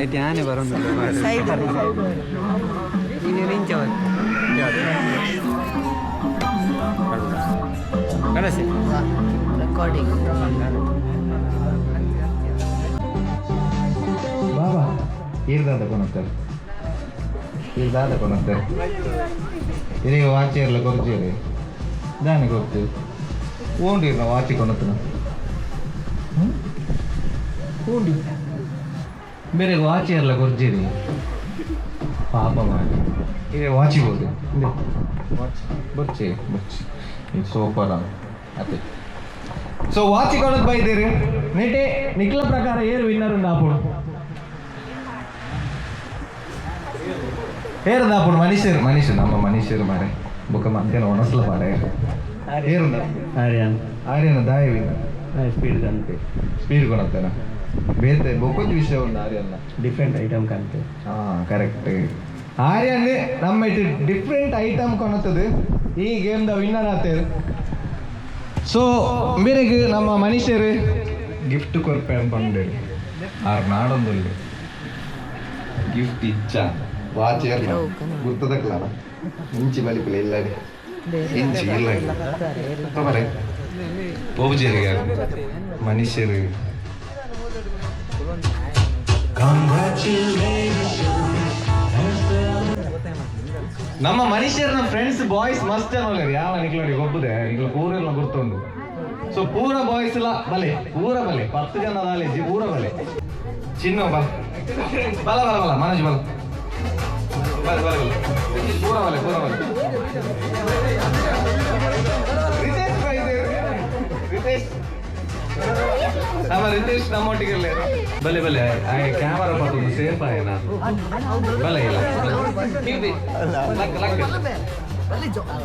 ಐತೆ ಆನೆ ಬರೋದು. ಸೈಡ್. ನೀನು ಇಂಚ. ಕಣಸಿ. ರೆಕಾರ್ಡಿಂಗ್. ಬಾಬಾ, ಈರ್ದಾದ ಕೊನತ್ತಾರೆ, ಈರ್ದಾದ ಕೊನತ್ತಾರೆ. ಇದೀಗ ವಾಚ್ ಇರಲ್ಲ ಕೊರ್ಚೇರಿ ದಾನಿ ಕೊರ್ತು ಓಂಡಿರ್ನ ವಾಚಿ ಕೊನತ್ತನ ಓಂಡಿ ಬೇರೆ ವಾಚ್ ಇರಲ್ಲ ಕೊರ್ಜೇರಿ ಪಾಪ ಮಾಡಿ. ಈಗ ವಾಚಿ ಬೋದು ವಾಚ್ ಬರ್ಚಿ ಬರ್ಚಿ. ಇದು ಸೂಪರ್ ಅದೇ. ಸೊ ವಾಚಿ ಕೊಡೋದು ಬೈದಿರಿ ನೆಟೆ. ನಿಕ್ಲ ಪ್ರಕಾರ ಏರು ವಿನ್ನರ್ ಉಂಡು ಏರು ದಾಪುಡು? ಮನುಷ್ಯರು ಮನುಷ್ಯ, ನಮ್ಮ ಮನುಷ್ಯರು ಮಾರೆ. ಬೊಕ್ಕ ಮಧ್ಯಾಹ್ನ ಒಣಸ್ಲ ಪಾರೆ. ಏರುಂಡ? ಆರ್ಯನ್. ಆರ್ಯನ ದಾಯ ವಿನ್ನರ್? ಸ್ಪೀಡ್ ಕಂತೆ. ಸ್ಪೀಡ್ ಕೊಣತ್ತೇನ ಬೇತೆ ಬೊಕ್ಕೊಂಜಿ ವಿಷಯ ಉಂಡು ಆರ್ಯನ್ನ. ಡಿಫ್ರೆಂಟ್ ಐಟಮ್ ಕಂತೆ. ಹಾ, ಕರೆಕ್ಟ್. ಆರ್ಯನ್ ನಮ್ಮ ಡಿಫ್ರೆಂಟ್ ಐಟಮ್ ಕೊಣತ್ತದು ಈ ಗೇಮ್ the winner ಆತೇರು. ಸೊ ಮೇರೆಗೆ ನಮ್ಮ ಮನುಷ್ಯರು ಗಿಫ್ಟ್ ಕೊರ್ಪೆ ಪಂಡೇರು. ಆರ್ ನಾಡೊಂದುಲ್ಲೆ ಗಿಫ್ಟ್ ಇಚ್ಚ ವಾಚ್ ಏರ್ನ ಗುರ್ತದಕ್ಲಾನ ಇಂಚಿ ಬಲಿಪುಲೆ ಇಲ್ಲಡೆ ಇಂಚಿ ಇಲ್ಲ ಬರೆ ಪೋಪುಜೇರಿಗೆ ಮನುಷ್ಯರು. ನಮ್ಮ ಮನುಷ್ಯರ ಫ್ರೆಂಡ್ಸ್ ಬಾಯ್ಸ್ ಮಸ್ತ್ ಜನ ಉಲ್ಲೆರ್. ಯಾವ ನಿಕ್ಲೋಡಿ ಗೊಬ್ಬುದೆ ನಿಕ್ಲ ಪೂರೆಲ್ಲ ಗುರ್ತುಂಡು. ಸೊ ಪೂರ ಬಾಯ್ಸ್ ಲ ಬಲೆ, ಪೂರ ಬಲೆ. 10 ಜನ ದಾಲೇಜಿ, ಪೂರ ಬಲೆ. ಚಿನ್ನು ಬಲ ಬಲ ಬಲ ಬಲ. ಮನೋಜ್ ಬಲ ಬಲ ಬಲ ಬಲ. ಪೂರ ಬಲೆ, ಪೂರ ಬಲೆ. ರಿತೇಶ್ ಬೈದೇರು. ರಿತೇಶ್, ನಮ್ಮ ರಿತೇಶ್ ನಮ್ಮೊಟ್ಟಿಗೆ ಇರ್ಲಿ. ಬಲೆ ಬಲೆ. ಕ್ಯಾಮರಾ ಪತ್ತೊಂದು ಸೇಫ್ ಆಯನ. ಬಲೆ ಇಲ್ಲ. ಕೀರ್ತಿ, ಲಕ್ ಲಕ್.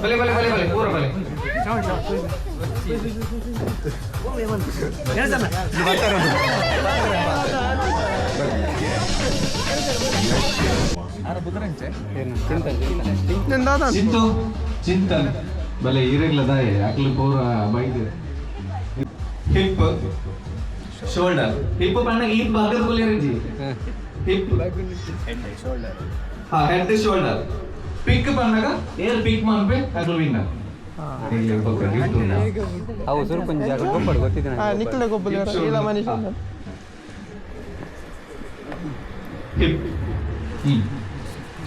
ಬಲೆ ಬಲೆ ಬಲೆ ಬಲೆ, ಪೂರ ಬಲೆ. ಚಿಂತು, ಚಿಂತನ್ ಬಲೆ. ಈರೆಗ್ಲ ದಾಯೆ ಅಕ್ಲು ಪೂರ ಬೈದೆ. Hip, shoulder. ಹಿಪ್ ಪಂಡ ಈ ಭಾಗದ ಕುಲಿಯರಿಂಜಿ ಹಿಪ್. ಹಾ, ಹೆಡ್, ಶೋಲ್ಡರ್. ಪಿಕ್ ಪನ್ನಗ ಏರ್ ಪಿಕ್ ಮನ್ಪೆ ಅಕ್ಲು ವಿನ್ನರ್. ಇಲ್ಲಿ ಬೊಕ್ಕ ಗಿಫ್ಟ್ ಉಂಡು. ಅವು ಸುರು ಕೊಂಚ ಗೊಬ್ಬಡು ಗೊತ್ತಿದ್ದೆ. ನಿಕ್ಲೆ ಗೊಬ್ಬರ ಇಲ್ಲ ಮನುಷ್ಯ. ಹಿಪ್,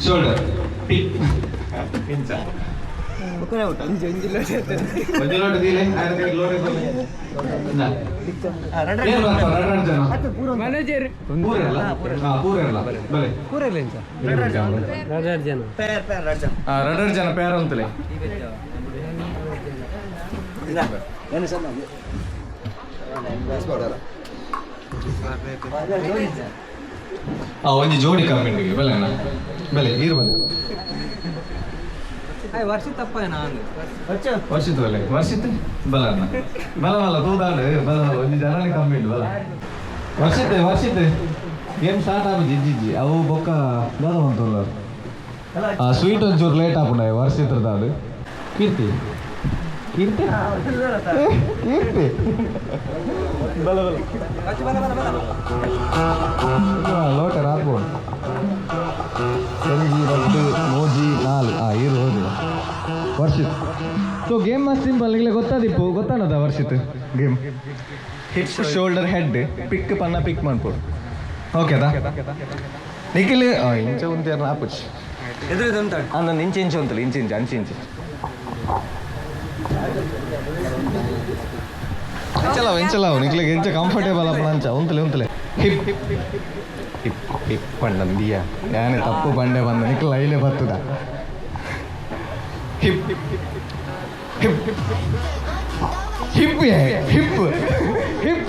ಶೋಲ್ಡರ್, ಪಿಕ್ ಇಂಚ. ಒಂಜಿ ಲೋಟ ದೀಲೆ, ಆಯ್ತು ಲೋಟ ಕೊರ್ಲೆ. ಇಂದಾ. ಏನ್ ಬರ್ತಾರೆ? ರಡ್ ರಡ್ ಜನ. ಮ್ಯಾನೇಜರ್. ಪೂರ ಇರಲ್ಲ. ಹಾ, ಪೂರ ಇರಲ್ಲ ಬಲೆ. ಪೂರ ಇಂಚ ಎರಡು ಜನ. ಪೇರ್ ಪೇರ್ ಎರಡು ಜನ. ಹಾ, ರಡ್ ರಡ್ ಜನ ಪೇರ್ ಅಂತಲೇ. ಏನು ಸಣ್ಣ. ಆ ಒಂಜಿ ಜೋಡಿ ಕಮ್ಮಿ ಬೆಲೆ ಅಣ್ಣ. ಬೆಲೆ ಈರು ಬಲೆ. ವರ್ಷ ತಪ್ಪ ನಾನು. ವರ್ಷಿತ್ ಬಲೆ, ವರ್ಷಿತ್ ಬಲ ಅಣ್ಣ. ಬಲ ಬಲ ತೂದಾಂಡು ಬಲ ಬಲ. ಒಂಜಿ ಜನನೇ ಕಮ್ಮಿ ಉಂಟು. ಬಲ ವರ್ಷಿತ್, ವರ್ಷಿತ್. ಗೇಮ್ ಸ್ಟಾರ್ಟ್ ಆಪುಜಿ ಇಜ್ಜಿಜ್ಜಿ. ಅವು ಬೊಕ್ಕ ದಾದ ಮಂತುಲ್ಲ. ಆ ಸ್ವೀಟ್ ಒಂಚೂರು ಲೇಟ್ ಆಪುಂಡ ವರ್ಷಿತ್ರದಾಡು. ಕೀರ್ತಿ, ಕೀರ್ತಿ, ಕೀರ್ತಿ, ಬಲ ಬಲ. ಲೋಟ ರಾತ್ಬೋದು. ಒಂಜಿ, ರಡ್ಡು, ಮೂಜಿ, ನಾಲ್. ಆ ಈರು ಹೋದಿ ವರ್ಷಿತ್. ಸೊ ಗೇಮ್ ಮಸ್ತ್ ಸಿಂಪಲ್. ನಿಗಲೆ ಗೊತ್ತಾದಿಪ್ಪು, ಗೊತ್ತಾನದ Varshith game? Hip, shoulder, head, pick ಪನ್ನ ಪಿಕ್ ಮನ್ಪೊಡು. ಓಕೆದಾ ನಿಖಿಲ್? ಇಂಚ ಉಂತೇರ್ನ ಆಪುಚಿ. ಎದುರು ಉಂಟು. ಅಂದಂದು ಇಂಚೆ ಇಂಚೆ ಉಂತಲ್ಲ, ಇಂಚೆ ಇಂಚೆ, ಅಂಚೆ ಇಂಚೆ. ಇಂಚಲಾವು, ಇಂಚಲಾವು. ನಿಕ್ಲೆಗ್ ಇಂಚ ಕಂಫರ್ಟೇಬಲ್ ಅಪ್ಪನ ಅಂಚ ಉಂತಲೆ, ಉಂತಲೆ. ಹಿಪ್, ಹಿಪ್, ಹಿಪ್ ಪಂಡಂದಿಯ. ಯಾನೆ ತಪ್ಪು ಬಂಡೆ ಬಂದ ನಿಕ್ಲ ಐಲೆ ಬತ್ತದ. Hip, hip, hip, hip, hip,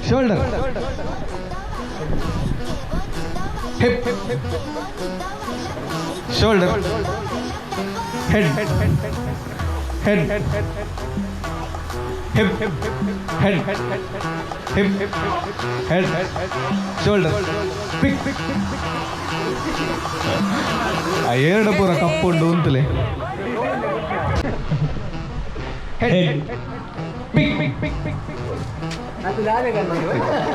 shoulder, hip, shoulder, head, head, hip, head, hip, head, shoulder, pick. ಆ ಎರಡು ಪೂರ ಕಪ್ಪುಂಡು ಉಂತಲೆ. Head, pick, pick, pick, pick.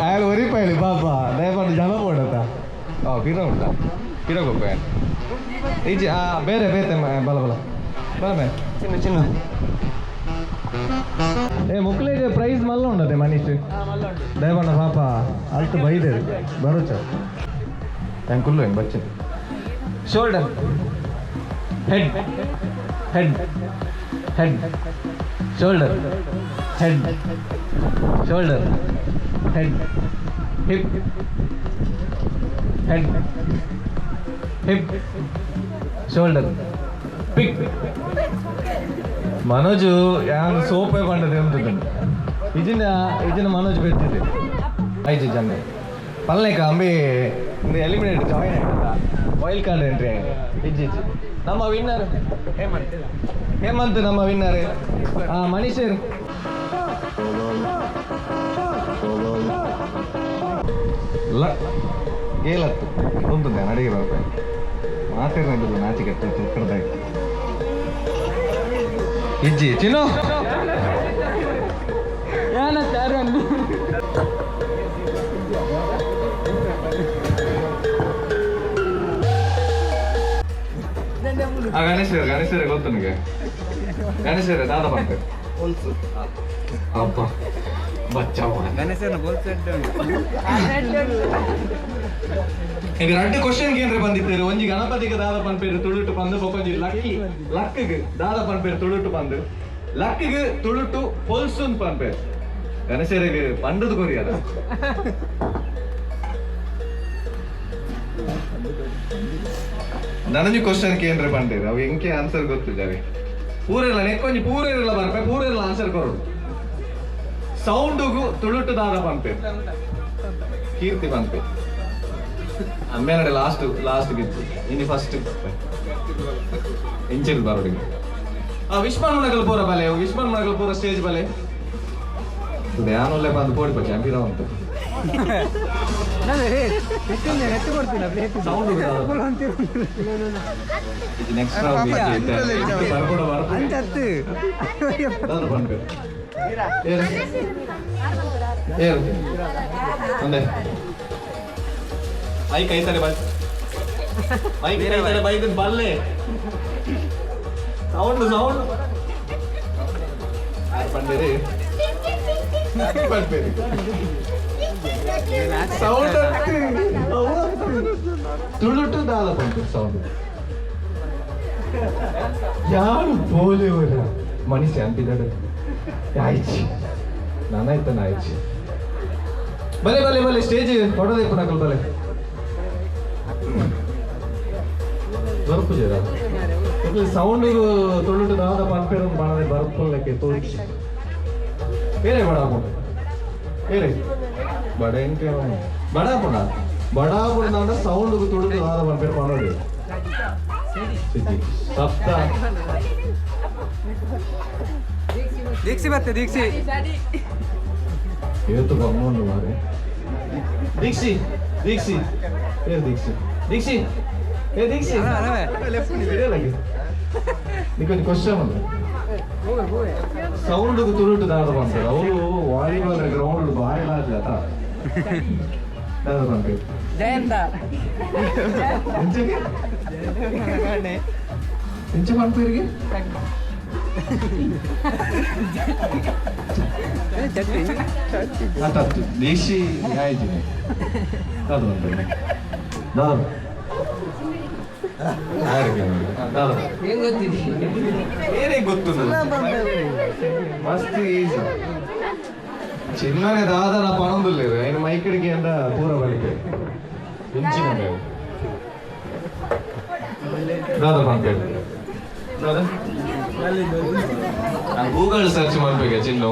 ಆಯಲ್ ಒರಿಪಾಯ್ಲಿ ಪಾಪ ದಯಪಂಡು ಜನ ಪೋಡತ್ತ ಓ ಪಿರ ಉಂಟ ಪಿರ ಗೊಪ್ಪ ಈಜಿ ಆ ಬೇರೆ ಬೇತೆ ಬಲ ಬಲ ಬಲ ಮೇ ಚಿನ್ನ ಚಿನ್ನ ಏ ಮುಕ್ಲೇಜ್ ಪ್ರೈಸ್ ಮಲ್ಲ ಉಂಡತೆ ಮನೀಶ್ ದಯಪಂಡ ಪಾಪ ಅಲ್ಟ್ ಬೈದೆ ಬರೋಚ thank you ಬಚ್ಚೆ shoulder head head head shoulder head shoulder head hip head hip shoulder pick Manoj ಯಾನ್ ಸೋಪೆ ಪಂಡದೆ ಉಂಟು ಇಜಿನ ಇಜಿನ ಮನೋಜ್ ಬೆತ್ತಿದೆ ಐಜು ಜನ ಪಲ್ಲೇಕ ಅಂಬಿ ಎಲಿಮಿನೇಟ್ ಜಾಯಿನ್ ಆಯ್ತಲ್ಲ ವೈಲ್ಡ್ ಕಾರ್ಡ್ ಎಂಟ್ರಿ ಆಗಿದೆ ಇಜ್ಜಿ ಇಜ್ಜಿ ನಮ್ಮ ವಿನ್ನರ್ ಹೇಮಂತ್ ಹೇಮಂತ್ ನಮ್ಮ ವಿನ್ನರ್ ಹಾಂ ಮನೀಶ್ ಲ ಗೇಲತ್ತು ಉಂಟುಂದೆ ಅಡಿಗೆ ಬರ್ಪೆ ಮಾತಾಡಿಲ್ಲ ನಾಚಿಕೆ ಕಡ್ದಾಗಿ ಇಜ್ಜಿ ಚಿನ್ನು ಆ ಗಣೇಶ್ ಗಣೇಶ್ ಗೊತ್ತು ನಿಮಗೆ ಗಣೇಶ್ ದಾದ ಬಂತೆ ಅಬ್ಬ ಬಚ್ಚಾವ ಗಣೇಶನ ಈಗ ರಡ್ಡು ಕ್ವಶನ್ ಏನ್ರಿ ಬಂದಿದ್ದೀರಿ ಒಂಜಿ ಗಣಪತಿಗೆ ದಾದ ಪನ್ಪೇರು ತುಳುಟು ಪಂದು ಬೊಕೊಂಜಿ ಲಕ್ಕಿ ಲಕ್ಕಿಗೆ ದಾದ ಪನ್ಪೇರು ತುಳುಟು ಪಂದು ಲಕ್ಕಿಗೆ ತುಳುಟು ಪೊಲ್ಸುನ್ ಪನ್ಪೇರು ಗಣೇಶರಿಗೆ ಪಂಡದ ಕೊರಿಯದ ನನಂಜಿ ಕ್ವಶನ್ ಕೇಂದ್ರ ಪಂಡೇರು ಅವು ಎಂಕೆ ಆನ್ಸರ್ ಗೊತ್ತಿದ್ದಾರೆ ಪೂರೆಲ್ಲ ನೆಕ್ಕೊಂಜಿ ಪೂರೆಲ್ಲ ಬರ್ಪೆ ಪೂರೆಲ್ಲ ಆನ್ಸರ್ ಕೊರಡು ಸೌಂಡುಗು ತುಳುಟು ದಾದ ಪನ್ಪೇರು ಕೀರ್ತಿ ಪನ್ಪೆ ಅಮ್ಮೇನಡೆ ಲಾಸ್ಟ್ ಲಾಸ್ಟ್ ಗಿತ್ತು ಇನ್ನು ಫಸ್ಟ್ ಇಂಚಿಲ್ ಬರೋಡಿಗೆ ಆ ವಿಶ್ವನ್ ಮನಗಲ್ ಪೂರ ಬಲೆ ವಿಶ್ವನ್ ಮನಗಲ್ ಪೂರ ಸ್ಟೇಜ್ ಬಲೆ ಧ್ಯಾನಲ್ಲೇ ಬಂದು ಪೋಡಿಪ ಚಾಂಪಿಯನ್ ಉಂಟು ಸೌಂಡ್ ನೆಕ್ಸ್ಟ್ ಬರ್ಕೊಡ ಬರ್ಕೊಡ ಏರು ಒಂದೇ ಮೈಕ್ ಐತಾರೆ ಬೈ ಮೈಕ್ ಐತಾರೆ ಬೈದು ಬಲ್ಲೆ ಸೌಂಡ್ ಸೌಂಡ್ ಪಂಡೇರಿ ಪಂಡೇರಿ ಸೌಂಡ್ ತುಳುಟು ದಾದ ಪಂಪು ಸೌಂಡ್ ಯಾರು ಪೋಲೆ ಮನುಷ್ಯ ಅಂತಿದ್ದಾಳೆ ಆಯ್ಚಿ ನಾನಾಯ್ತಾನ ಆಯ್ಚಿ ಬಲೆ ಬಲೆ ಬಲೆ ಸ್ಟೇಜ್ ಕೊಡೋದೇ ಪುನಕಲ್ ಬಲೆ ಬರ್ಪುಜರ ಸೌಂಡ್ ತುಳುಟು ದಾದ ಪನ್ಪೇರು ಬಾಣದೆ ಬರ್ಪುಲ್ಲಕ್ಕೆ ತೋರಿಸಿ ಬೇರೆ ಬಡ ಹಾಕೊಂಡು ಬೇರೆ ಬಡ ಎಂಕೆ ಬಡ ಪುಣ ಬಡ ಪುಣ ಸೌಂಡ್ ತುಳುಟು ದಾದ ಪನ್ಪೇರು ಮಾಡೋದು ಸಪ್ತ ದೀಕ್ಷಿ ಬರ್ತೆ ದೀಕ್ಷಿ ಇವತ್ತು ಬಮ್ಮೋನು ಮಾರೆ ದೀಕ್ಷಿ ದೀಕ್ಷಿ ಏ ದೀಕ್ಷಿ ದೀಕ್ಷಿ ಏ ದೀಕ್ಷಿ నీకు ಕ್ವಶನ್ ఉంది ಸೌಂಡ್ ತುಳುಟು ದಾದ ಬಂತಾರೆ ಅವರು ವಾಲಿಬಾಲ್ ಗ್ರೌಂಡ್ ಬಾರಿ ಲಾಜ್ ಆತ ದಾದ ಬಂತಾರೆ ಜಯಂತ ಎಂಚಗೆ ಎಂಚ ಪನ್ಪೇರಿಗೆ ಆತ ದೀಕ್ಷಿ ಆಯ್ತು ದಾದ ಬಂತಾರೆ ದಾದ ಏನ್ ಗೊತ್ತಿದೆ ಏನೇ ಗೊತ್ತು ಮಸ್ತ್ ಈಸಿ ಚಿನ್ನನೆ ದಾದನ ಪಣೊಂದುಲ್ಲೇರು ಐನ ಮೈಕಡಿಗೆ ಅಂದ ಪೂರ ಬಳಿಕೆ ಇಂಚಿನ ಮೇವು ದಾದ ಪನ್ಪೇರು ದಾದ ನಾನು ಗೂಗಲ್ ಸರ್ಚ್ ಮಾಡ್ಬೇಕು ಚಿನ್ನು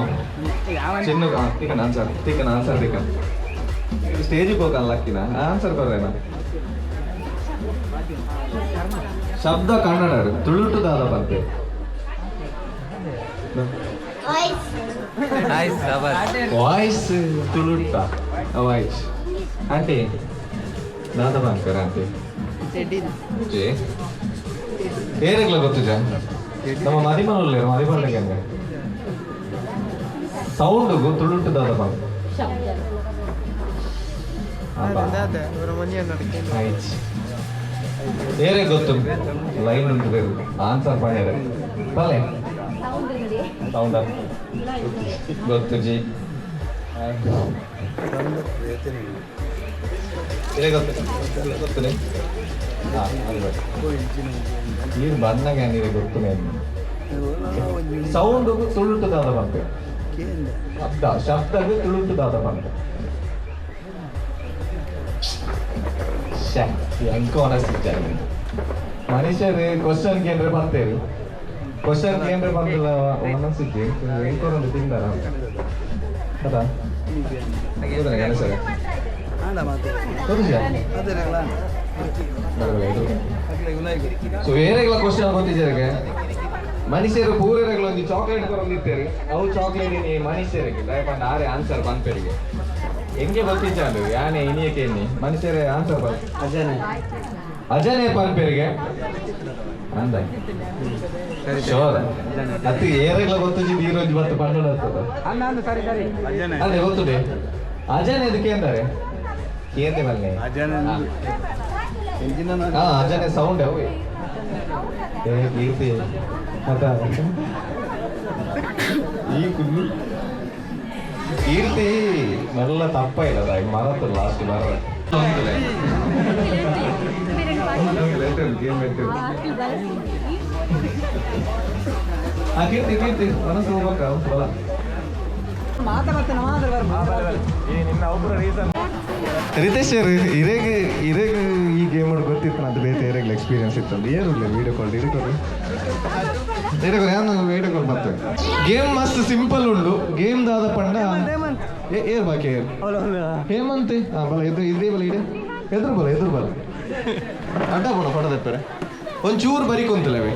ಚಿನ್ನು ತಿಕ್ಕನ ಆನ್ಸರ್ ತಿಕ್ಕನ ಆನ್ಸರ್ ತಿಕ್ಕನ್ ಸ್ಟೇಜಿಗೆ ಹೋಗಲ್ಲ ಲಕ್ಕಿನ ಆನ್ಸರ್ ಬರ್ರೇನಾ ಶಬ್ದ ಕನ್ನಡ ತುಳುಟು ದಾದ ಪಂತೆ ವಾಯ್ಸ್ ತುಳುಟ ವಾಯ್ಸ್ ಆಂಟಿ ದಾದ ಪನ್ಪೇರ ಆಂಟಿ ಏರೆಗ್ಲ ಗೊತ್ತುಜ ನಮ್ಮ ಮದಿಮನ ಉಲ್ಲೇರು ಮದಿಮಣ್ಣಗೆ ಹಂಗೆ ಸೌಂಡ್ಗು ತುಳುಟು ದಾದ ಪಂಪ ಏರೇ ಗೊತ್ತು ಲೈನ್ ಉಂಟು ಬೇಕು ಆನ್ಸರ್ ಪಣ್ಣೇರೆ ಬಲೆ ಸೌಂಡ್ ಗೊತ್ತು ಜಿ ಇದೇ ಗೊತ್ತು ಗೊತ್ತು ನೀರು ಬಂದಾಗ ನೀರು ಗೊತ್ತು ಸೌಂಡ್ ತುಳುಟುದಾದ ಬಂತು ಶಬ್ದ ಶಬ್ದಕ್ಕೆ ತುಳುಟುದಾದ ಬಂತು ಎಂಕ ಅನಿಸ್ತಿದ್ದಾರೆ ಮನುಷ್ಯರು ಕ್ವಶನ್ ಕೇಂದ್ರ ಬಂತೇರು ಕ್ವಶನ್ ಕೇಂದ್ರ ಬಂದಿಲ್ಲ ಮನಸ್ಸಿಗೆ ಎಂಕೋರೊಂದು ತಿಂದಾರ ಅದ ಗಣೇಶರ ಸೊ ಬೇರೆಗಳ ಕ್ವಶನ್ ಗೊತ್ತಿದ್ದಾರೆ ಮನುಷ್ಯರು ಪೂರೆಗಳ ಒಂದು ಚಾಕ್ಲೇಟ್ ಕೊರೊಂದಿತ್ತೇರು ಅವು ಚಾಕ್ಲೇಟ್ ಮನುಷ್ಯರಿಗೆ ದಯಪಂಡ ಆರೆ ಆನ್ಸರ್ ಪನ್ಪೆರಿಗೆ ಹೆಂಗೆ ಗೊತ್ತಿದ್ದಾಂಡು ಯಾನೆ ಇನಿಯಕ್ಕೆ ಎನ್ನಿ ಮನುಷ್ಯರೇ ಆನ್ಸರ್ ಬರ್ ಅಜನೆ ಅಜನೆ ಪನ್ಪೆರಿಗೆ ಅಂದ ಶೋರ್ ಅತ್ತು ಏರೆಗಳ ಗೊತ್ತಿದ್ದು ಈ ರೋಜ್ ಬತ್ತು ಪಂಡ ಸರಿ ಸರಿ ಅದೇ ಗೊತ್ತುಡೆ ಅಜನೆ ಇದಕ್ಕೆ ಅಂತಾರೆ ಕೇಂದೆ ಬಲ್ಲೆ ಅಜನೆ ಹಾ ಅಜನೆ ಸೌಂಡ್ ಅವು ಏ ಕೀರ್ತಿ ಅದ ಈ ಕುಲ್ಲು ಕೀರ್ತಿ ಮೆಲ್ಲ ತಪ್ಪ ಇಲ್ಲ ಮರತ್ತು ಲಾಸ್ಟ್ ಮರ ಆ ಕೀರ್ತಿ ಕೀರ್ತಿ ಮನಸ್ಸು ಹೋಗ್ಬೇಕ ಬಲ ರಿತೇಶ್ ಇರೇಗ ಇರೇಗ ಈ ಗೇಮ್ ಗೊತ್ತಿತ್ತು ಅಂತ ಬೇರೆ ಏರೆಗ್ಲ ಎಕ್ಸ್ಪೀರಿಯನ್ಸ್ ಇತ್ತು ಅಂತ ಏನಿಲ್ಲ ವೀಡಿಯೋ ಕಾಲ್ ಹಿಡ್ಕೊರಿ ಹಿಡ್ಕೊರಿ ಯಾನು ವೀಡಿಯೋ ಕಾಲ್ ಬರ್ತದೆ. ಗೇಮ್ ಮಸ್ತ್ ಸಿಂಪಲ್ ಉಂಡು ಗೇಮ್ ದಾದ ಪಂಡ ಏರ್ ಬಾಕಿ ಏರ್ ಹೇಮಂತ್ ಹಾ ಬಲ ಎದುರು ಇದೇ ಬಲ ಇಡೆ ಎದುರು ಬಲ ಎದುರು ಬಲ ಅಡ್ಡ ಬೋಣ ಪಡದಪ್ಪರೆ ಒಂಚೂರು ಬರಿ ಕುಂತಲವೇ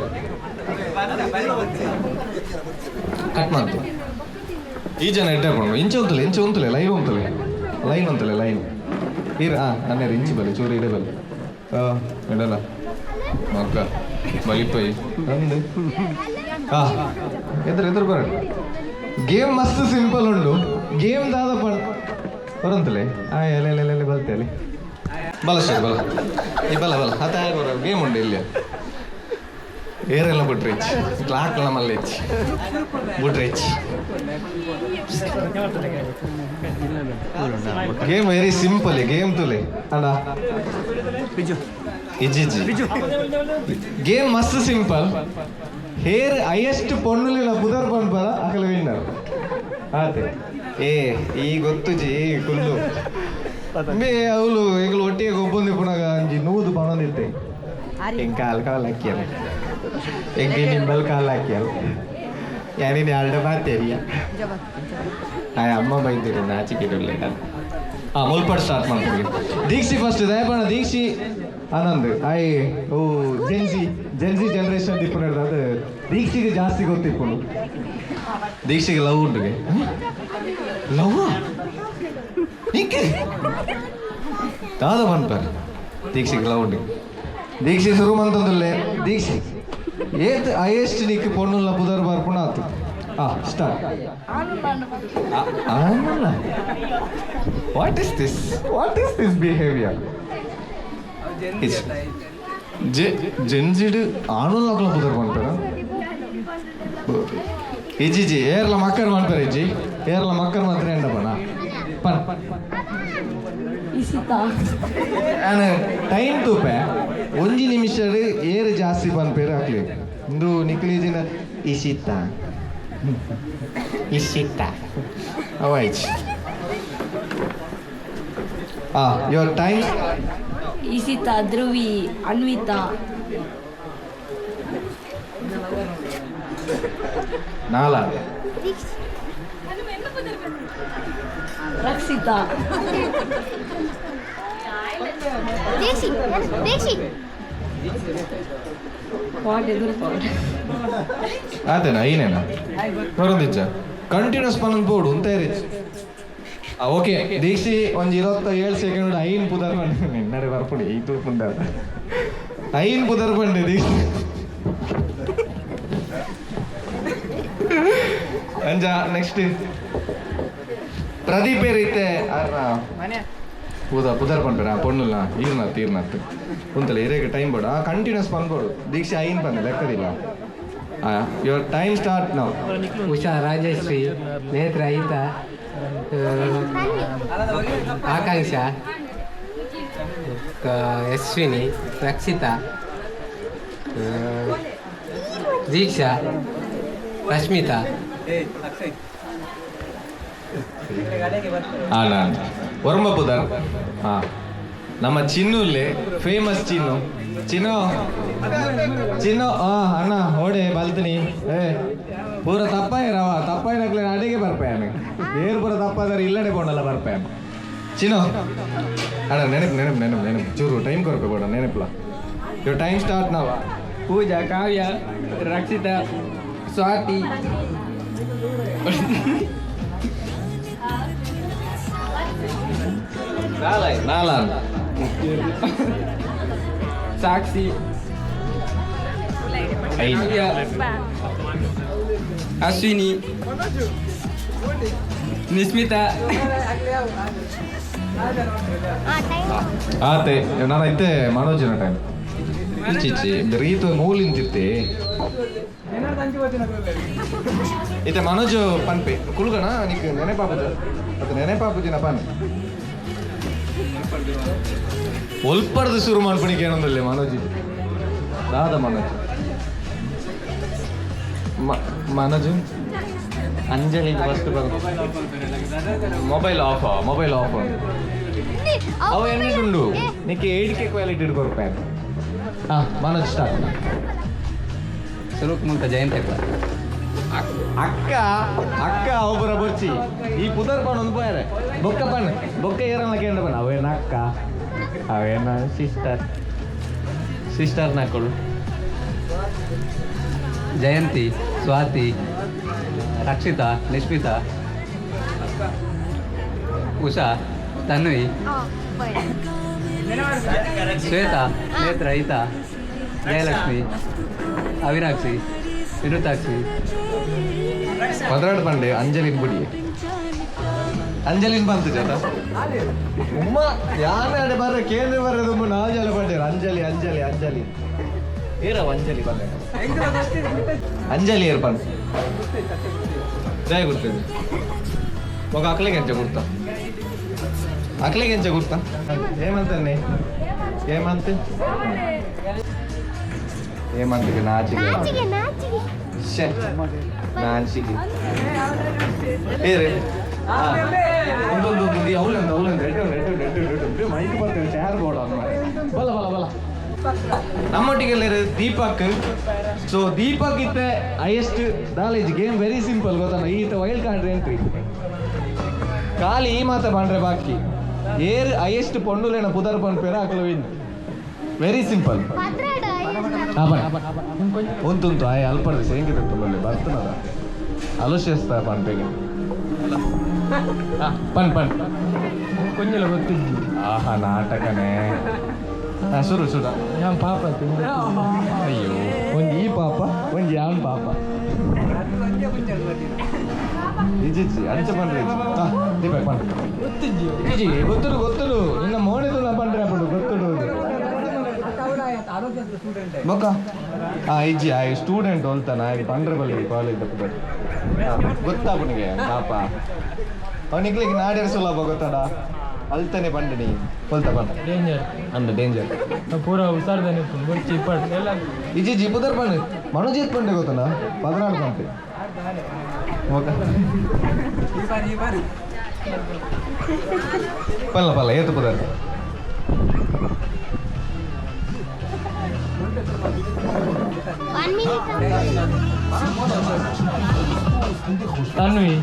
ಕಟ್ ಮಾಡ್ತು ಈ ಜನ ಎಡ್ಡೆ ಪೋಣ ಇಂಚೆ ಉಂತಲೆ ಇಂಚೆ ಉಂತಲೆ ಲೈನ್ ಉಂತಲೆ ಲೈನ್ ಉಂತಲೆ ಲೈನ್ ಇರ ಹಾಂ ಅನ್ನೇರು ಇಂಚಿ ಬಲೆ ಚೂರು ಇಡೆ ಬಲೆ ಹಾಂ ಇಡಲ್ಲ ಮಕ್ಕ ಬಲಿಪೈ ಅಂದು ಹಾಂ ಎದುರು ಎದುರು ಬರ ಗೇಮ್ ಮಸ್ತ್ ಸಿಂಪಲ್ ಉಂಡು ಗೇಮ್ ದಾದ ಪಣ್ ಬರಂತಲೆ ಆ ಎಲೆ ಎಲೆ ಎಲೆ ಬಲ್ತೆ ಅಲ್ಲಿ ಬಲ ಸರ್ ಬಲ ಈ ಬಲ ಬಲ ಅತ್ತ ಬರ ಗೇಮ್ ಉಂಡು ಇಲ್ಲಿ ಏರೆಲ್ಲ ಬಿಟ್ರೆ ಕ್ಲಾಕ್ ಮಲ್ಲ ಹೆಚ್ಚಿ ಬಿಟ್ರೆ ಹೆಚ್ಚಿ ಗೇಮ್ ವೆರಿ ಸಿಂಪಲ್ ಗೇಮ್ ತುಲೆ ಅಣ್ಣ ಇಜ್ಜಿ ಗೇಮ್ ಮಸ್ತ್ ಸಿಂಪಲ್ ಹೇರ್ ಹೈಯೆಸ್ಟ್ ಪೊಣ್ಣುಲಿನ ಪುದರ್ ಪನ್ಪರ ಅಕಲ ವಿನ್ನರ್ ಆತೆ ಏ ಈ ಗೊತ್ತು ಜಿ ಕುಲ್ಲು ಬೇ ಅವಳು ಎಂಗ್ಳು ಒಟ್ಟಿಗೆ ಒಬ್ಬಂದಿ ಪುನಗ ಅಂಜಿ ನೂದು ಪಣೊಂದಿತ್ತೆ ಎಂಗ್ ಕಾಲ್ ಕಾಲ್ ಹಾಕಿಯಲ್ಲ ಎಂಗೆ ನಿಂಬಲ್ ಕಾಲ್ ಹಾಕಿಯಲ್ಲ ಯಾನಿನ ಆಲ್ಡ ಮಾತೇರಿಯ ಅಮ್ಮ ಬೈದಿರಿ ನಾಚಿಕೆ ಹಾಂ ಮುಲ್ಪಡ್ ಸ್ಟಾರ್ಟ್ ಮಾಡ್ತೀವಿ. ದೀಕ್ಷಿ ಫಸ್ಟ್ ದಯಪಣ Deekshi Anand I O Gen Z Gen Z generation ದಿಪ್ಪು ಅದು ದೀಕ್ಷಿಗೆ ಜಾಸ್ತಿ ಗೊತ್ತಿಪ್ಪುನು. ದೀಕ್ಷಿಗೆ ಲವ್ ಉಂಟುಗೆ ಲವ್ ನಿಕ್ಕೆ ದಾದ ಪನ್ಪರ್ ದೀಕ್ಷಿಗೆ ಲವ್ ಉಂಟು. ದೀಕ್ಷಿ ಶುರು ಮಂತಂದುಲ್ಲೆ ದೀಕ್ಷಿ ಏತ್ ಹೈಯೆಸ್ಟ್ ನಿಕ್ ಪೊಣ್ಣುಲ್ಲ ಪುದರ್ ಬರ್ಪುಣ ಆತು. ಆ ಸ್ಟಾರ್ಟ್. ಆನಲ್ಲ what is this what is this behaviour? ಜೆನ್ಜಿಡ್ ಆಣುಲ್ಲ ಪುದರ್ ಪನ್ಪೆರ ಇಜ್ಜಿ ಜಿ ಏರ್ಲ ಮಕ್ಕರ್ ಪನ್ಪೆರ ಇಜ್ಜಿ ಏರ್ಲ ಮಕ್ಕರ್ ಮಾತ್ರ ಎಂಡಪಣ ಪನ್ ನಾನು ಟೈಮ್ ತೂಪೆ ಒಂಜಿ ನಿಮಿಷ ಏರು ಜಾಸ್ತಿ ಪನ್ಪೇರು ಹಾಕ್ಲಿ ಇಂದು ನಿಕ್ಲಿಜಿನ ಇಶಿತಾ ಇಶಿತಾ ಅವಾಯ್ತು. ಆ your time. Ishita, Dhruvi, Anvita. ನಾಲ Rakshita. ದೀಕ್ಷಿ ದೀಕ್ಷಿ ಪಾಟ್ ಎದುರು ಪಾಟ್. ಆತೇನಾ ಐನೇನಾ ಬರೋದಿಚ್ಚ ಕಂಟಿನ್ಯೂಸ್ ಪನ್ನೊಂದು ಬೋರ್ಡು ಅಂತ ಇರಿಚ್. ಓಕೆ ದೀಕ್ಷಿ ಒಂಜಿ 27 ಸೆಕೆಂಡ್ ಐನ್ ಪುದರ್ ಪಂಡೆ ನಿನ್ನಡೆ ಬರ್ಪುಡಿ ಈ ತೂಪುಂಡ ಐನ್ ಪುದರ್ ಪಂಡೆ ದೀಕ್ಷಿ ಅಂಜ ನೆಕ್ಸ್ಟ್ ಪ್ರದೀಪ್ ಏರಿತ್ತೆ ಪೂದ ಪುದರ್ ಪನ್ಪೇರ ಪೊಣ್ಣುಲ್ಲ ಈರ್ನತ್ ಈರ್ನತ್ ಉಂತಲ್ಲ ಇರೇಗ ಟೈಮ್ ಬೋಡ ಕಂಟಿನ್ಯೂಸ್ ಪನ್ಬೋಡು ದೀಕ್ಷೆ ಐನ್ ಪಂದ ಲೆಕ್ಕದಿಲ್ಲ. Your time start ನಾವು. ಉಷಾ, ರಾಜಶ್ರೀ, ನೇತ್ರ, ಐತಾ, ಆಕಾಂಕ್ಷಾ, ಯಶ್ವಿನಿ, ರಕ್ಷಿತಾ, ದೀಕ್ಷಾ, ರಶ್ಮಿತಾ. ಒರಂಬ ಪುದರ್. ಹಾಂ, ನಮ್ಮ ಚಿನ್ನುಲ್ಲೇ ಫೇಮಸ್ ಚಿನ್ನು. ಚಿನ್ನು ಚಿನ್ನು. ಅಣ್ಣ ಓಡೆ ಬಲ್ತೀನಿ. ಏ ಪೂರ ತಪ್ಪಾಯಿರವ ತಪ್ಪಾಯಿನಕ್ಲೆ ಅಡಿಗೆ ಬರ್ಪಾಯನ ಬೇರೆ ಪೂರ ತಪ್ಪಾದರೆ ಇಲ್ಲಡೆ ಬೋಂಡಲ್ಲ ಬರ್ಪಾಯ. ಚಿನ್ನು ಅಣ್ಣ ನೆನಪು ನೆನಪು ನೆನಪು ನೆನಪು ಚೂರು ಟೈಮ್ ಕೊರಪೆ ಬೋಡ ನೆನಪಲ್ಲ. Your time start ನಾವ. ಪೂಜಾ, ಕಾವ್ಯ, ರಕ್ಷಿತಾ, ಸ್ವಾತಿ. ನಾಲ ಸಾಕ್ಷಿ, ಐದು, ಅಶ್ವಿನಿ, ನಿಸ್ಮಿತಾ. ಆತೆ ನಾನು ಐತೆ ಮನೋಜಿನ ಟೈಮ್ ಇಚ್ಚಿಚ್ಚಿ ರೀತು ಮೂಲಿಂತಿತ್ತೆ ಇತ್ತೆ ಮನೋಜ್ ಪನ್ಪೆ ಕುಲ್ಗಣ ನಿಕ್ ನೆನೆಪಾಪುಜ ಅದು ನೆನೆಪಾಪುಜಿನ ಪನ್ ಒಲ್ಪರ್ದು ಶುರು ಮಾಡ್ಪಣಿಕೆ ಏನೊಂದಲ್ಲೇ ಮನೋಜ್ ದಾದ ಮನೋಜ್ ಮನೋಜ್ ಅಂಜಲಿ ಫಸ್ಟ್ ಬರ್ ಮೊಬೈಲ್ ಆಫ್ ಮೊಬೈಲ್ ಆಫ್ ಅವು ಎನ್ನಿಟುಂಡು ನಿಕ್ಕೆ 8K quality ಇಡ್ಕೊರ್ಪೆ. ಹಾಂ ಮನೋಜ್ ಸ್ಟಾರ್ಟ್. ಸುರುಕ್ ಮುಂತ ಜಯಂತ. ಅಕ್ಕ ಅಕ್ಕ ಒಬ್ಬರ ಬೊರ್ಚಿ ಈ ಪುದರ್ ಪಣ್ ಒಂದು ಪೋಯರೆ ಬೊಕ್ಕ ಪಣ್ ಬೊಕ್ಕ ಏರಲ್ಲ ಕೇಂದ್ರ ಪಣ್ ಅವೇನ ಅಕ್ಕ ಅವೇನ ಸಿಸ್ಟರ್ ಸಿಸ್ಟರ್ ನಾಕೊಳು. ಜಯಂತಿ, ಸ್ವಾತಿ, ರಕ್ಷಿತಾ, ನಿಶ್ಮಿತಾ, ಉಷಾ, ತನ್ವಿ, ಶ್ವೇತಾ, ನೇತ್ರ, ಐತಾ, ಜಯಲಕ್ಷ್ಮಿ, ಅವಿನಾಕ್ಷಿ, ವಿನುತಾಕ್ಷಿ. ಪದ್ರಾಡ್ ಪಂಡೆ ಅಂಜಲಿನ್ ಬುಡಿ ಅಂಜಲಿನ್ ಬಂತು ಜತ ಉಮ್ಮ ಯಾನ ಅಡೆ ಬರ್ರೆ ಕೇಂದ್ರ ಬರ್ರೆ ತುಂಬ ನಾಜಲ ಪಂಡೇರು ಅಂಜಲಿ ಅಂಜಲಿ ಅಂಜಲಿ ಏರವ ಅಂಜಲಿ ಬಂದೆ ಅಂಜಲಿ ಏರ್ ಪಂಡ್ ಜಯ ಗುರ್ತದೆ ఒక ಅಕ್ಲೆಗೆ ಎಂಚ ಗುರ್ತ ಅಕ್ಲೆಗೆ ಎಂಚ ಗುರ್ತ ಏಮಂತಾನೆ ಏಮಂತೆ ಏಮಂತಿಗೆ ನಾಚಿಗೆ ನಾಚಿಗೆ ನಾಚಿಗೆ. ಶೇ ನಾಚಿಗೆ ಏರೆ ಒಂದೊಂದು ಒಂದು ಅವಳೊಂದು ಅವಳೊಂದು ಎಡ್ಡು ಎಡ್ಡು ಎಡ್ಡು ಎಡ್ಡು ಮೈಕ್ ಬರ್ತೇವೆ ಚೇರ್ ಬೋರ್ಡ್ ಬಲ ಬಲ ಬಲ. ನಮ್ಮೊಟ್ಟಿಗೆ ದೀಪಕ್. ಸೊ ದೀಪಕ್ ಇತ್ತೆ highest knowledge game very simple ಗೊತ್ತಲ್ಲ. ಈತ ವೈಲ್ಡ್ ಕಾರ್ಡ್ ಎಂಟ್ರಿ ಖಾಲಿ ಈ ಮಾತ ಬಂಡ್ರೆ ಬಾಕಿ ಏರ್ ಹೈಯೆಸ್ಟ್ ಪೊಂಡುಲೇನ ಪುದರ್ ಪನ್ಪೇರ ಅಕಲು ವಿನ್. Very simple. ಉಂಟುಂಟು ಆಯ್ ಅಲ್ಪಡ್ದು ಸೇಂಗೆ ತತ್ತುಳ್ಳಿ ಬರ್ತನದ ಅಲುಶೇಸ್ತ ಪನ್ಪೆಗೆ ಪನ್ ಪನ್ ಕೊಂಜಲ ಗೊತ್ತಿದ್ದು. ಆಹಾ ನಾಟಕನೇ. ಶುರು ಶುರು. ನಾನು ಪಾಪ. ಅಯ್ಯೋ ಒಂದು ಈ ಪಾಪ ಒಂದು ಯಾನ್ ಪಾಪ ಇಜ್ಜಿಜ್ಜಿ ಅಂಚ ಪನ್ರೆ ದೀಪಕ್ ಪನ್ ಇಜ್ಜಿ ಗೊತ್ತುಡು ಗೊತ್ತುಡು ನಿನ್ನ ಮೋನೆದು ಪಂಡ್ರೆ ಅప్పుడు ಗೊತ್ತುಡು ಬೊಕ್ಕ ಇಜ್ಜಿ ಆ ಸ್ಟೂಡೆಂಟ್ ಹೋಲ್ತಾನ ಪಂಡ್ರೆ ಬಲ್ಲಿ ಕಾಲೇಜ್ ಗೊತ್ತಾಪುನಿಗೆ ಪಾಪ ಅವನಿಗೆ ನಾಡ್ಯಾರ ಸುಲಭ ಗೊತ್ತಾಡ ಅಲ್ತಾನೆ ಪಂಡನಿ ಹೊಲ್ತ ಪಂಡ ಡೇಂಜರ್ ಅಂದ ಡೇಂಜರ್ ಪೂರ ಹುಷಾರ್ದಾನೆ ಬೊರ್ಚಿ ಇಪ್ಪಡ್ ಎಲ್ಲ. ಇಜ್ಜಿ ಜಿ ಪುದರ್ ಪಂಡ್ ಮನೋಜಿತ್ ಪಂಡೆ ಗೊತ್ತನ ಪದ್ನಾಡು ಪಂಪೆ ಓಕೆ ಪಲ್ಲ ಪಲ್ಲ ಏತು ಪುದರ್. 1 minute. Tanvi.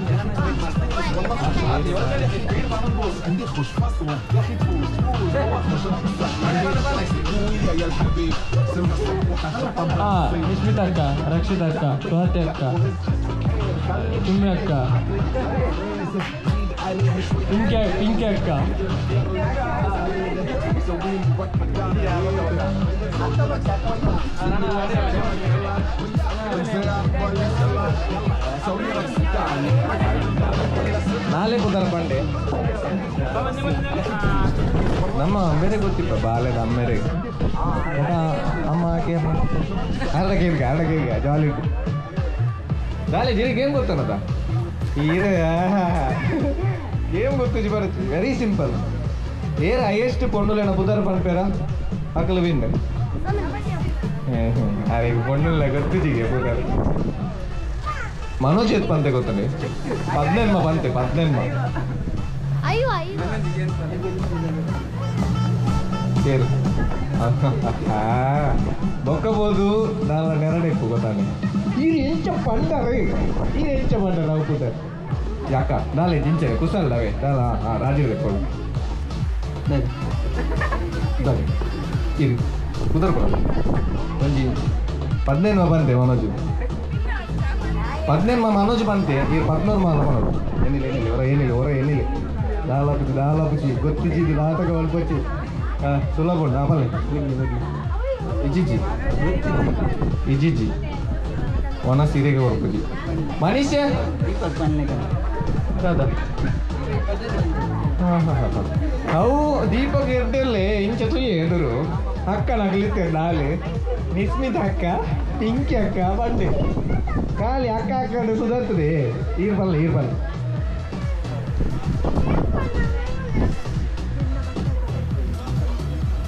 Nishmita ಅಕ್ಕ, ರಕ್ಷಿತಾ ಅಕ್ಕ, ಸ್ವಾತಿ ಅಕ್ಕ, ಸುಮ್ಯ ಅಕ್ಕ, ಪಿಂಕಿ ಪಿಂಕಿ ಅಕ್ಕ. ಬಾಲೆ ಪುದರ್ ಪಂಡೆ ನಮ್ಮ ಅಮ್ಮೇರೆ ಗೊತ್ತಿಪ್ಪ ಬಾಲೆ ಅಮ್ಮೇರೆ ಅಮ್ಮ ಕೇಮ್ ಅರ್ಧ ಕೇಳ್ಕ ಅರ್ಧ ಕೇಳ್ಕ ಜಾಲಿ ಜಾಲಿ ಜಿರಿ ಗೇಮ್ ಗೊತ್ತನದ ಈರ ಗೇಮ್ ಗೊತ್ತು ಬರುತ್ತೆ ವೆರಿ ಸಿಂಪಲ್ ಏರ್ ಹೈಯೆಸ್ಟ್ ಪೊಣ್ಣುಲೆನ ಪುದರ್ ಪನ್ಪೇರ ಅಕಲು ವಿನ್. ಅರೆ ಪೊಣ್ಣುಲ್ಲ ಗೊತ್ತಿಜಿಗೆ ಪುದರ್. ಮನೋಜ್ ಎತ್ ಪಂತೆ ಗೊತ್ತನೆ ಪದ್ನೆನ್ಮ ಪಂತೆ ಪದ್ನೆನ್ಮ. ಅಯ್ಯೋ ಅಯ್ಯೋ ಏರು ಬೊಕ್ಕಬೋದು ನಾನು ನೆರಡೆಕ್ಕು ಗೊತ್ತಾನೆ. ಈರು ಎಂಚ ಪಂಡರೆ ಈರು ಎಂಚ ಪಂಡರೆ ನಾವು ಪುದರ್ ಯಾಕ ನಾಳೆ ಜಿಂಚೆ ಕುಸಲ್ ಅವೇ ದಾಲ. ಹಾಂ ರಾಜೀವ್ ಕೊಡು ಇರು ಪುದರ್ ಕೊಡ ಒಂಜಿ ಪದ್ನೆನ್ಮ ಬಂತೆ ಮನೋಜ್ ಪದ್ನೆನ್ಮ ಮನೋಜ್ ಬಂತೆ ಈ ಪದ್ನೂರು ಮಾಲ ಮನೋಜ್ ಏನಿಲ್ಲ ಏನಿಲ್ಲ ಹೊರ ಏನಿಲ್ಲ ಹೊರ ಏನಿಲ್ಲ ದಾಲಪುಚಿ ದಾಲಪುಚಿ ಗೊತ್ತಿಜ್ಜಿ ನಾಟಕ ಮಲ್ಪಚ್ಚಿ. ಹಾಂ ಸುಲಭ ಉಂಟು. ಹಾಂ ಬಲ್ಲೆ ಇಜ್ಜಿಜ್ಜಿ ಇಜ್ಜಿಜ್ಜಿ ಒಣ ಸೀರೆಗೆ ಹೊರಪುಜಿ ಮನುಷ್ಯ ದಾದಾ. ಹಾಂ ಹಾಂ ಹಾಂ ಅವು ದೀಪಕ್ ಎರ್ದಲ್ಲೇ ಇಂಚ ತುಯ್ಯ ಎದುರು ಅಕ್ಕ ನಗಲಿತ್ತೆ ನಾಳೆ ನಿಸ್ಮಿತ ಅಕ್ಕ ಪಿಂಕಿ ಅಕ್ಕ ಬಂಡೆ ಖಾಲಿ ಅಕ್ಕ ಅಕ್ಕ ಸುಧಾರ್ತದೆ. ಈರ್ ಬಲ್ಲ ಈರ್ ಬಲ್ಲ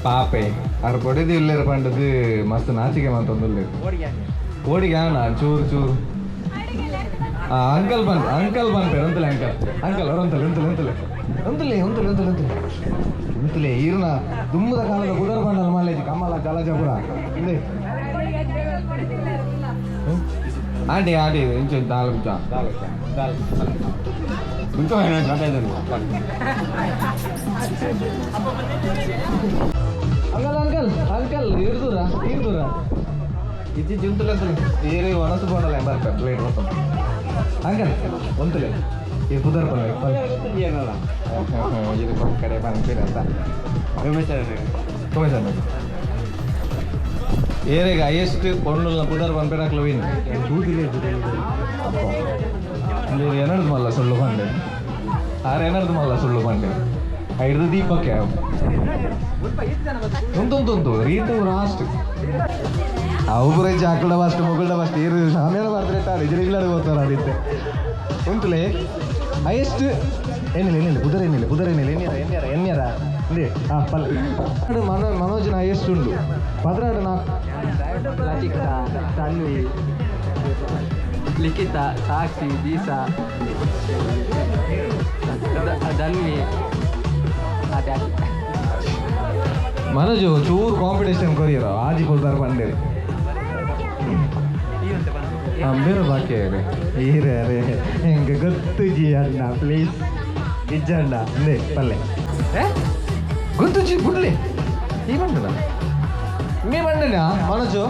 ಪಾಪೆ ಅರ್ ಬೊಡೆದಿ ಇಲ್ಲೇರು ಪಂಡದು ಮಸ್ತ್ ನಾಚಿಕೆ ಮಂತೊಂದುಲ್ಲೇರು ಕೋಡಿಗೆ ಆನ ಚೂರು ಚೂರು. ಅಂಕಲ್ ಬಂದ್ ಅಂಕಲ್ ಬಂದ್ಪೇರು ಅಂತಲೇ ಅಂಕಲ್ ಅಂಕಲ್ ಹೊರಂತಲೆ ಉಂತಲೆ ಉಂತಲೆ ಉಂತಲೆ ಉಂತಲೆ ಉಂತಲೆ ಉಂತಲೆ ಉಂತಲೆ ಈರ್ನ ದುಮ್ಮದ ಕಾಲದ ಕುದರ್ ಬಂಡಲ್ ಮಾಲೇಜಿ ಕಮಲ ಜಲಜಪುರ ಇಂದೆ ಆಂಟಿ ಆಂಟಿ ಇಂಚ ದಾಲ್ ದಾಲ್ ದಾಲ್ ಅಂಕಲ್ ಅಂಕಲ್ ಅಂಕಲ್ ಇರ್ದುರ ಇರ್ದುರ ಇಜ್ಜಿ ಜುಂತುಲೆ ಅಂತಲೆ ಏರೇ ಒಣಸು ಬೋಂಡಲ ಬರ್ಪ ಪ್ಲೇಟ್ ಮೊತ್ತ ಅಂಕಲ್ ಒಂತಲೆ ಈ ಪುದರ್ ಪಲ್ಲ ಇದು ಕಡೆ ಬಂದ್ಪಿರಂತ ಕೊಮೆಸರ್ ಏರೆಗ್ ಹೈಯೆಸ್ಟ್ ಪೊಣ್ಣುಲ್ನ ಪುದರ್ ಪನ್ಪೆರಾಕ್ಲ ವಿನ್ ಏನರ್ದು ಮಲ್ಲ ಸುಳ್ಳು ಬಂಡೆ ಆರು ಏನರ್ದು ಮಲ್ಲ ಸುಳ್ಳು ಬಂಡೆ ಹಿಡ್ದು ದೀಪಕ್ಕೆ ಉಂಟು ರೀತು ರಾಸ್ಟ್ ಅವು ಪೂರ ಜಾಕುಡ ಫಸ್ಟ್ ಮುಗುಳ್ಡ ಫಸ್ಟ್ ಏರು ಸಾಮ್ಯಾನ ಬರ್ತಾರೆ ತಾರೆ ಇಜ್ರಿಗ್ಲಾಡು ಹೋಗ್ತಾರೆ ಅದಿತ್ತೆ ಉಂಟುಲೆ ಹೈಯೆಸ್ಟ್ ಏನಿಲ್ಲ ಏನಿಲ್ಲ ಪುದರ್ ಏನಿಲ್ಲ ಪುದರ್ ಏನಿಲ್ಲ ಎನ್ಯರ ಎನ್ಯರ ಎನ್ಯರ ಇಂದೆ ಹಾಂ ಪಲ್ ಮನೋ ಮನೋಜನ ಹೈಯೆಸ್ಟ್ ಉಂಡು ಪದ್ರಾಡು ನಾಲ್ಕು. ಲಚಿತಾ, ತನ್ವಿ, ಲಿಖಿತ, ಸಾಕ್ಷಿ, ದೀಸಾ, ಧನ್ವಿ. ಅದೇ ಮನೋಜ್ ಚೂರು ಕಾಂಪಿಟೇಷನ್ ಕೊರಿಯರ ಆಜಿ ಕೊಡ್ತಾರೆ ಬಂಡೇರಿ ಬೇರೆ ಬಾಕಿ ಅರೆ ಈರೆ ಅರೆ ಹೆಂಗೆ ಗೊತ್ತು ಜಿ ಅಣ್ಣ ಪ್ಲೀಸ್ ಇಜ್ಜಣ್ಣ ಇಂದೆ ಪಲ್ಲೆ ಏ ಗೊತ್ತು ಜಿ ಬುಡ್ಲಿ ಈ ಬಂಡನ ಮೀ ಬಂಡನ ಮನೋಜು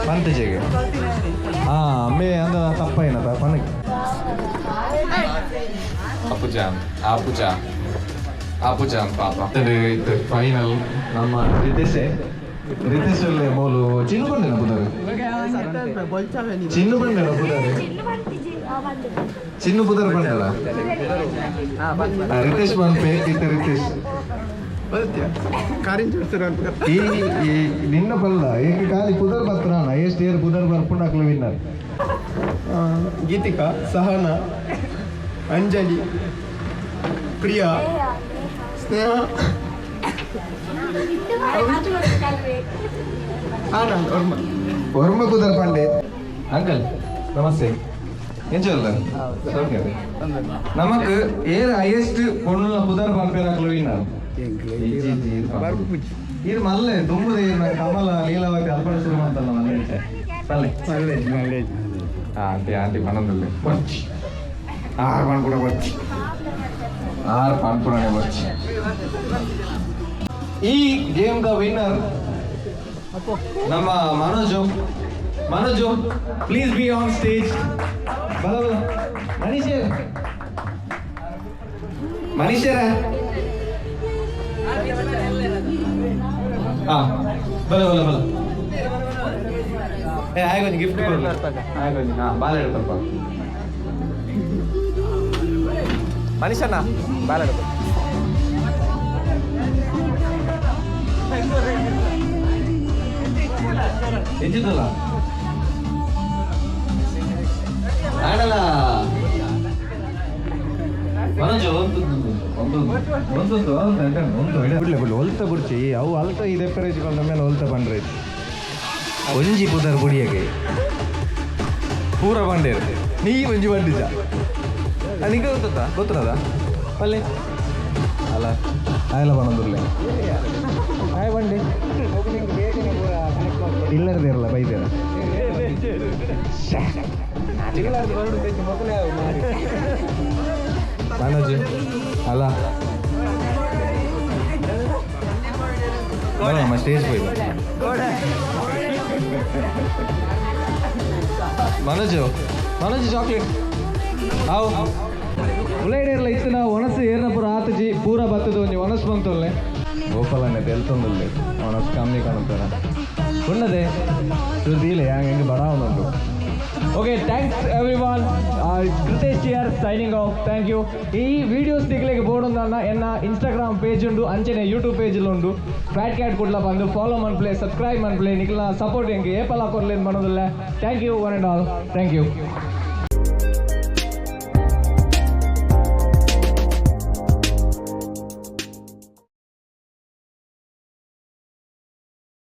ಬಂತಜೆಗೆ ಹಾಂ ಮೇ ಅಂದ ತಪ್ಪ ಏನದ ಪನಗೆ ಅಪುಜಾನ್ ಆಪುಜಾ ಆಪುಜಾನ್ ಪಾಪ ಇದು ಫೈನಲ್ ನಮ್ಮ ರಿತೇಶ್ ರಿತೇಶ್ ಅಲ್ಲೇ ಮೋಲು ಚಿನ್ನು ಬಂಡೆನ ಪುದರ್ ಚಿನ್ನು ಬಂಡೆನ ಪುದರ್ ಚಿನ್ನು ಪುದರ್ ಬಂಡಲ ರಿತೇಶ್ ಬಂಪೆ ಇತ್ತ ರಿತೇಶ್ ಈ ಈ ನಿನ್ನ ಬಲ್ಲ ಏಕ ಖಾಲಿ ಪುದರ್ ಬರ್ತಾನ ಎಷ್ಟು ಏರ್ ಪುದರ್ ಬರ್ಪುಂಡು ಅಕ್ಲು ವಿನ್ನರ್. ಗೀತಿಕಾ, ಸಹನಾ, ಅಂಜಲಿ, ಪ್ರಿಯಾ, ಸ್ನೇಹ, ಆನಂದ್ ವರ್ಮ. ವರ್ಮ ಪುದರ್ ಪಾಂಡೆ. ಅಂಕಲ್ ನಮಸ್ತೆ ಎಂಚಲ್ಲ ಸೌಖ್ಯ ನಮಕ್ ಏರ್ ಹೈಯೆಸ್ಟ್ ಪೊಣ್ಣುಲ ಪುದರ್ ಪನ್ಪೇರ್ ಅಕ್ಲು ವಿನ್ನರ್. ಇದು ಮಲ್ಲೆ ದುಂಬುದ ಕಮಲ ಲೀಲಾವತಿ ಅಲ್ಪಡ ಶುರು ಅಂತಲ್ಲ ಮಲ್ಲೆ ಪಲ್ಲೆ ಮಲ್ಲೇಜ್ ಮಲ್ಲೇಜ್. ಆಂಟಿ ಆಂಟಿ ಪನಂದುಲ್ಲೆ ಬಚ್ಚಿ ಆರು ಪನ್ಪುಣ ಬಚ್ಚಿ ಆರು ಪನ್ಪುಣನೆ ಬಚ್ಚಿ. ಈ ಗೇಮ್ the winner ನಮ್ಮ Manoj. Manoj please be on stage. ಬಲ ಬಲ ಮನೀಷ್ ಮನೀಷರ ಹಾ ಬಲ ಬಲ ಬಲ ಏ ಆಯ್ಕೊಂಜಿ ಗಿಫ್ಟ್ ಕೊಡು ಆಯ್ಕೊಂಜಿ. ಹಾಂ ಬಾಲ ಹಿಡ್ಕೊಲ್ಪ. ಮನುಷ್ಯನ ಬ್ಯಾಲೆಡ್. ಎಂಚಿತ್ತಲ್ಲ ಆಡಲ್ಲ ಮನೋಜ್, ಒಂದು ಒಂದು ಒಂದೊಂದು ಒಂದು ಒಂದು ಬಿಡ್ಲೆ ಬಿಡ್ಲೆ, ಒಲ್ತ ಬುಡ್ಚಿ. ಅವು ಅಲ್ತ ಇದೆ ಪೆರೇಜ್ ಬಂದ ಮೇಲೆ ಒಲ್ತ ಬಂಡ್ರೆ. ಒಂಜಿ ಪುದರ್ ಬುಡಿಯಗೆ ಪೂರ ಬಂಡೇರು. ನೀ ಒಂಜಿ ಬಂಡಿಜ, ನಿಂಗೆ ಗೊತ್ತದ? ಗೊತ್ತದ ಪಲ್ಲೆ ಅಲ್ಲ ಆಯಲ್ಲ ಬಂದುರ್ಲೆ ಆಯ್ ಬಂಡಿ ಇಲ್ಲರದಿರಲ್ಲ ಬೈದೇರ. ಮನೋಜ್ ಅಲ್ಲ, ನಮ್ಮ ಸ್ಟೇಜ್ போய் ಮನೋಜ್, ಮನೋಜ್ ಚಾಕ್ಲೇಟ್ ಆವು. ಉಲೈಡೇರ್ಲ ಇತ್ತಿನ ಒಣಸು ಏರ್ನ ಪೂರ ಆತಜಿ, ಪೂರ ಬತ್ತದ ಒಂಜಿ ಒಣಸು ಬಂತೊಲ್ಲೆ. ಗೋಪಾಲನ್ನೆ ತೆಲ್ತೊಂದುಲ್ಲೆ, ಒಣಸು ಕಮ್ಮಿ ಕಾಣುತ್ತಾರ ಉಣ್ಣದೆ ಸುದೀಲೆ ಹ್ಯಾಂಗ ಹೆಂಗೆ ಬಡ ಉಂಟು. Okay, thanks everyone. Kritesh here, signing off. Thank you. ಈ ವಿಡಿಯೋಸ್ ತಿಕ್ಲೆಗೆ ಬೋರ್ಡ್ ಎನ್ನ ಇನ್ಸ್ಟಾಗ್ರಾಮ್ ಪೇಜ್ ಉಂಡು, ಅಂಚನೆ ಯೂಟ್ಯೂಬ್ ಪೇಜ್ ಉಂಡು. ಫ್ಯಾಟ್ ಕ್ಯಾಟ್ ಕುಡ್ಲ ಬಂದು ಫಾಲೋ ಮನ್ಪ್ಲೆ, ಸಬ್ಸ್ಕ್ರೈಬ್ ಮನ್ಪ್ಲೆ. ನಿಕ್ಲ ಸಪೋರ್ಟ್ ಎಂಕ್ ಏಪಲ ಕೊರ್ಲೇನ್ ಮಾಡೋದಿಲ್ಲ. Thank you one and all. Thank you.